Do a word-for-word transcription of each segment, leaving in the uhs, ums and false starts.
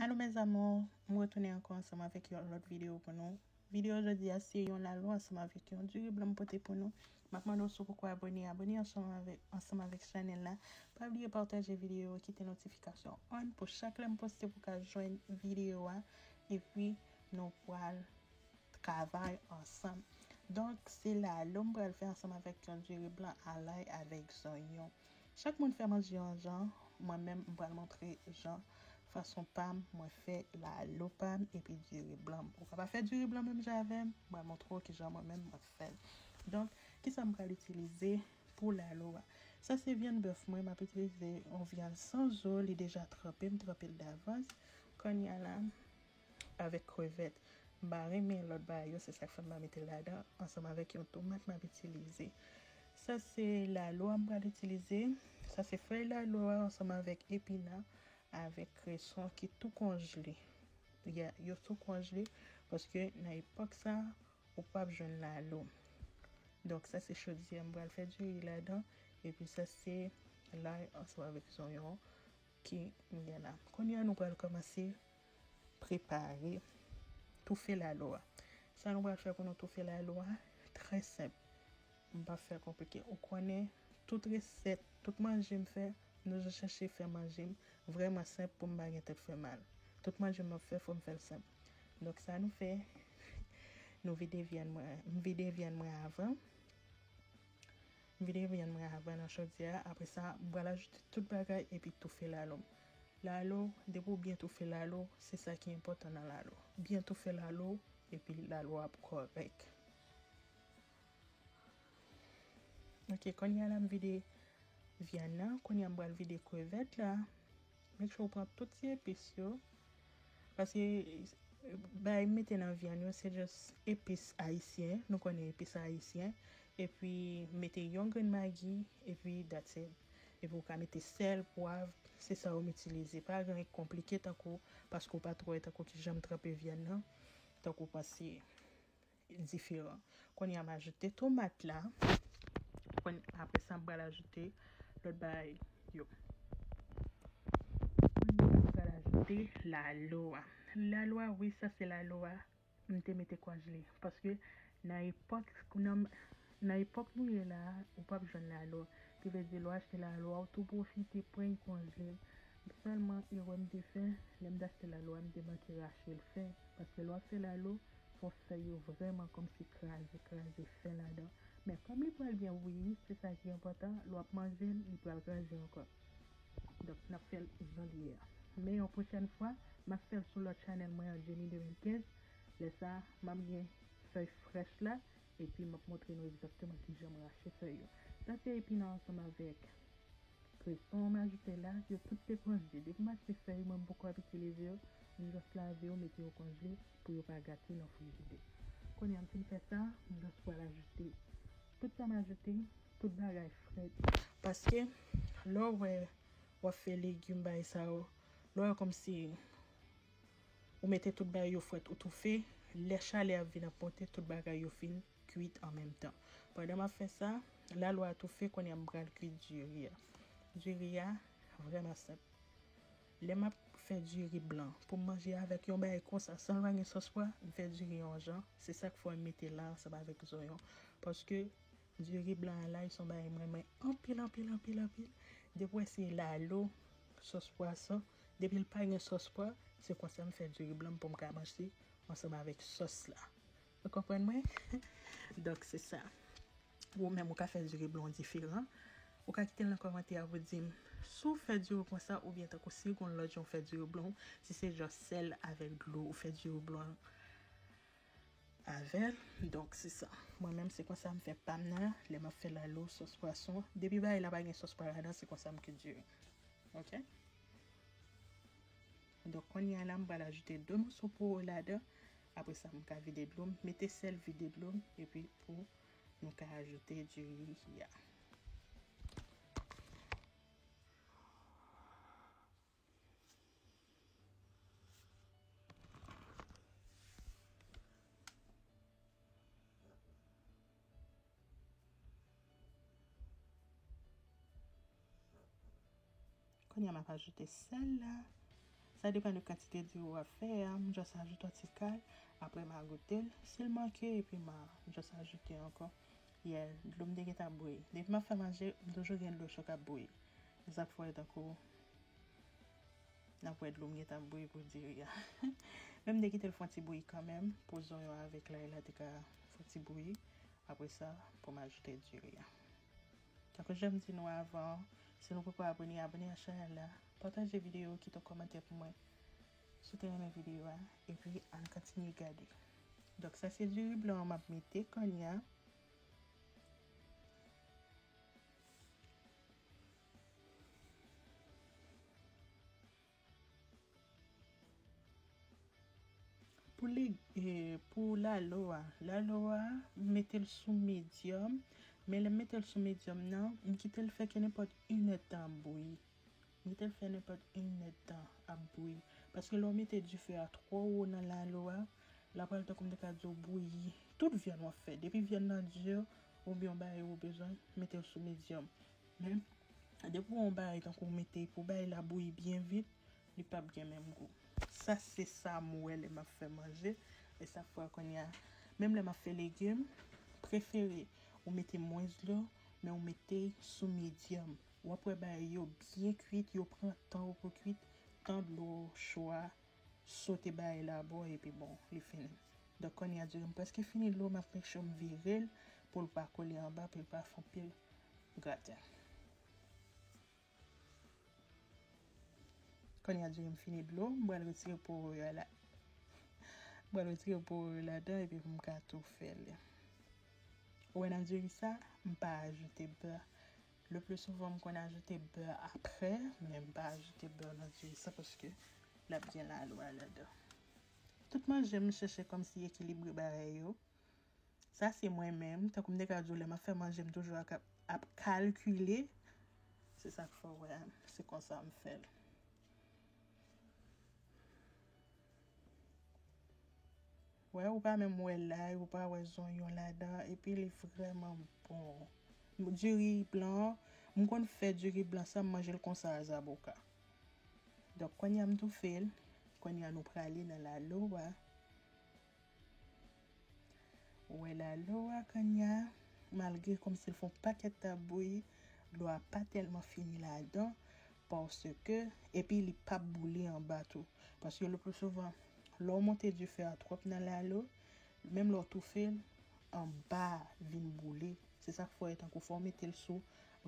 Alo mes amours, m retounen ankò ansanm avèk yon lòt videyo pou nou. Videyo jodi a se yon lalo ansanm avèk yon diri blan m pote pou nou. M ap mande w si w poko abone, abone ansanm avèk, ansanm avèk chanèl la. Pa bliye pataje videyo, kite notifikasyon on pou chak lè m poste pou w ka jwenn videyo a. Epi nou pral travay ansanm. Donk, se lalo m pral fè ansanm avèk yon diri blan a lay avèk zonyon. Chak moun fè manje yon jan, mwen menm m pral montre jan fason pa m, mwen fè lalo pa m epi diri blan m. Ou ka pa fè diri blan menm jan avè m, mwen montre w kijan mwen menm mwen fè l. Donk, kisa m pral itilize pou lalo a? Sa se vyann bèf mwen, m ap itilize yon vyann san zo, li deja tranpe, m tranpe l davans. Kounye a la, avèk krevèt. M pa renmen lòt bagay yo, se sa k fè m pa mete l ladan, ansanm avèk yon tomat m ap itilize. Sa se lalo a m pral itilize. Sa se fèy lalo a ansanm avèk epina, avèk kreson ki tou konjle. Ya, yo tou konjle, paske nan epòk sa, ou p ap jwenn lalo. Donk, sa se chodyè m pral fè diri ladan. Epi sa se lay ansanm avèk zonyon ki m gen la. Kounye a, nou pral kòmanse prepare toufe lalo a. Sa nou pral fè pou nou toufe lalo a, trè senp. M pa fè konplike. Ou konnen, tout resèt, tout manje m fè, m toujou chèche fè manje m vrèman senp pou m pa gen tèt fè mal. Tout manje m ap fè, fò m fè l senp. Donk, sa nou fè, nou vide vyann mwen, m vide vyann mwen avan. M vide vyann mwen avan nan chodyè a. Apre sa, m pral ajoute tout bagay epi toufe lalo m. Lalo, depi w byen toufe lalo, se sa ki enpòtan nan lalo. Byen toufe lalo, epi lalo ap kòrèk. Ok, kounye a la m vide vyann nan, kounye a m pral vide krevèt la. Make sure w pran tout ti epis yo. Paske, eh, bagay m mete nan vyann yo, se just epis ayisyen. Nou konnen epis ayisyen. Epi, m mete yon grenn magi, epi that's it. Epi, ou ka mete sèl, pwav, se sa yo m itilize. Pa gen anyen konplike tankou, paske w pa t wè tankou kijan m tranpe vyann nan. Tankou panse diferan. Kounye a, m ajoute tomat la. Kounye, apre sa, m pral ajoute lòt bagay yo. Kounye a, m pral ajoute lalo a. Lalo a, wi, sa se lalo a. M te mete konjle. Paske nan epòk, nan, nan epòk nou ye la a, ou p ap jwenn lalo. Ki vle di, lè w achte lalo a, ou tou pwofite pran l konjle l. Sèlman, erè m te fè, lè m t achte lalo a, m te manke rache l fen. Paske lè w ap fè lalo, fò fèy yo vrèman kòmsi kraze, kraze fen ladan. Men kòm li pral gen bouyi, se sa ki enpòtan, lè w ap manje l, li pral kraze ankò. Donk, n ap fè l jan li ye a. Men yon pwochèn fwa, m ap fè l sou lòt chanèl mwen an, Jenny de mil kenz. Lè sa a, m ap gen fèy frèch la, epi m ap montre nou egzakteman kijan m rache fèy yo. Sa se epi nan ansanm avèk kreson m ajoute la, yo tout te konjle. Depi m achte fèy, mwen m poko ap itilize yo, m just lave yo, mete yo konjle pou yo pa gate nan frijidè. Kounye a m fin fè sa, m just pral ajoute tout sa m ajoute, tout bagay frèt. Paske, lè w wè w ap fè legim bagay sa yo, lè w wè kòmsi ou mete tout bagay yo frèt, ou toufe, lè chalè a vin ap monte, tout bagay yo fin kwit an menm tan. Pandan m ap fè sa, lalo a toufe, kounye a m pral kwit diri a. Diri a vrèman senp. Lè m ap fè diri blan pou m manje avèk yon bagay konsa, san l pa gen sòs pwa, m fè diri yon jan. Se sa k fè m mete la ansanm avèk zonyon. Paske diri blan an la, se yon bagay m renmen anpil, anpil, anpil, anpil. Depi w wè se lalo, sòs pwason, depi l pa gen sòs pwa, se konsa m fè diri blan m pou m ka manje ansanm avèk sòs la. Ou konprann mwen? Donk, se sa. Ou menm, ou ka fè diri blan w diferan. Ou ka kite l nan kòmantè a pou di m si w fè diri w konsa oubyen tankou si gon lòt jan w fè diri blan w, si se just sèl avèk dlo ou fè diri blan w avè l. Donk, se sa. Mwen menm, se konsa m fè pa m nan, lè m ap fè lalo, sòs pwason. Depi bagay la pa gen sòs pwa ladan, se konsa m kwit diri. Ok? Donk, kounye a la, m pral ajoute de moso powo ladan. Apre sa, m ka vide dlo m, mete sèl, vide dlo m, epi pou nou ka ajoute diri a. Kounye a, m ap ajoute sèl la. Sa depann de kantite diri w ap fè a. M just ajoute yon ti kal, apre m a goute l. Si l manke, epi m a just ajoute ankò. Yeah, dlo m te gentan bouyi. Depi m ap fè manje, m toujou gen dlo cho k ap bouyi. Se sa k fè w wè tankou n ap wè dlo m gentan bouyi pou diri a. Men m te kite l fè yon ti bouyi kanmenm, pou zonyon avèk lay la te ka fè yon ti bouyi. Apre sa, pou m ajoute diri a. Tankou jan m di nou avan, si nou poko abone, abone a chanèl la, pataje videyo, kite yon kòmantè pou mwen si w te renmen videyo a, epi ann kontinye gade. Donk, sa se diri blan an m ap mete kounye a. Pou le, eh, pou lalo a, lalo a, m mete l sou medyòm, men lè m mete l sou medyòm nan, m kite l fè ke nenpòt inèdtan ap bouyi. M kite l fè nenpòt inèdtan ap bouyi. Paske lè w mete dife a twò wo nan lalo a, l ap pral tankou m te ka di w bouyi tout vyann w ap fè. Depi vyann nan di, oubyen yon bagay ou bezwen, mete l sou medyòm. Men, depi w yon bagay tankou w mete pou bagay la bouyi byen vit, li p ap gen menm gou. Sa se sa m wè lè m ap fè manje. E sa k fè kounye a, menm lè m ap fè legim, prefere ou mete mwens dlo, men ou mete sou medyòm. W ap wè bagay yo byen kwit, yo pran tan yo pou kwit, tan dlo cho a sote bagay la bò, epi bon, li fini. Donk, kounye a diri m prèske fini dlo, m ap make sure m vire l pou l pa kole anba, pou l pa fè anpil graten. Kounye a diri m fini dlo, m pral retire poro a la. M pral retire poro yo ladan, epi pou m ka tou fè l. Ou wè nan diri sa, m pa ajoute bè. Le plus souvent, m konn ajoute bè apre, men m pa ajoute bè nan diri sa paske l ap gen lalo a ladan. Tout manje m chèche kòmsi ekilibre bagay yo. Sa se mwen menm, tankou m te ka di w lè m ap fè manje, m toujou ap, ap kalkile. Se sa k fè w wè, se konsa m fè l. Wè, ou pa menm wè lay, ou pa wè zonyon ladan, epi li vrèman bon. Diri blan, m konn fè diri blan sa, m manje l konsa a zaboka. Donk, kounye a m toufe l, kounye a nou prale nan lalo a. Ou wè lalo a kounye a, malgre kòmsi l fè yon pakèt tan ap bouyi, dlo a pa tèlman fini ladan, paske, epi li p ap boule anba tou. Paske le plus souvent, lè w monte dife a twòp nan lalo, menm lè w toufe l, anba a vin boule. Se sa k fè w wè tankou fò w mete l sou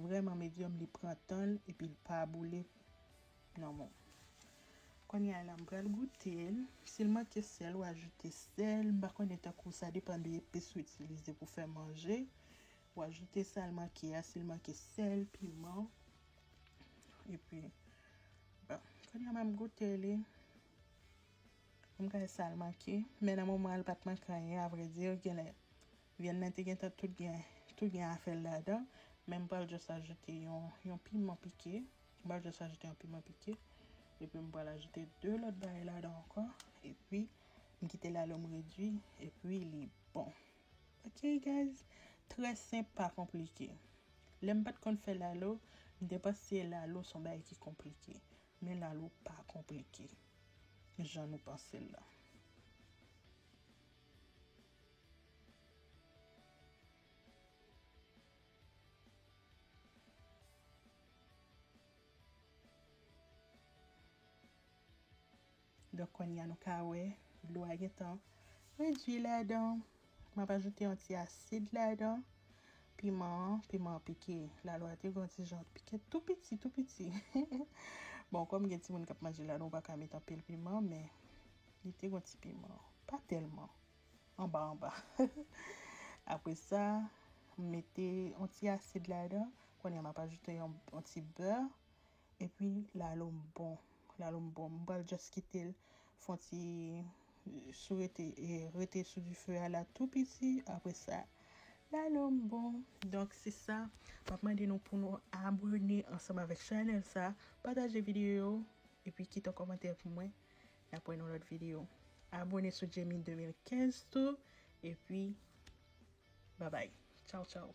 vrèman medyòm, li pran tan l, epi l pa boule. Non, bon. Kounye a la, m pral goute l. Si l manke sèl, w ajoute sèl. M pa konnen tankou sa depann de epis ou itilize pou fè manje. W ajoute sa l manke a, si l manke sèl, piman. Epi, bon, kounye a m ap goute li. M ka sa l manke. Men nan moman an, l pa t manke anyen, avrèdi, genlè vyann nan te gentan tout gen, tout gen afè l ladan. Men m pral just ajoute yon, yon piman pike. M pral just ajoute yon piman pike. Epi m pral ajoute de lòt bagay ladan ankò. Epi, m kite lalo m redui. Epi, li bon. Ok, guys? Trè senp, pa konplike. Lè m pa t konn fè lalo, m te panse lalo se yon bagay ki konplike. Men lalo pa konplike. Jan nou panse l la. Donk, kounye a nou ka wè, dlo a gentan redui ladan. M ap ajoute yon ti asid ladan. Piman an, piman an pike. Lalo a te gen yon ti jan pike tou piti, tou piti. Bon, kòm gen timoun k ap manje lalo, ou pa ka met anpil piman, men li te gen yon ti piman. Pa tèlman. Anba, anba. Apre sa, m mete yon ti asid ladan. Kounye a, m ap ajoute yon, yon ti bè. Epi, lalo m bon. Lalo m bon. M pral just kite l fè yon ti, eh, sou rete, eh, rete sou dife a la tou piti. Apre sa, lalo m bon. Donk, se sa. M ap mande nou pou nou abone ansanm avèk chanèl sa. Pataje videyo yo. Epi, kite yon kòmantè pou mwen. N ap wè nan lòt videyo. Abone sou Jamie de mil kenz tou. Epi, babay. Tchaw, tchaw.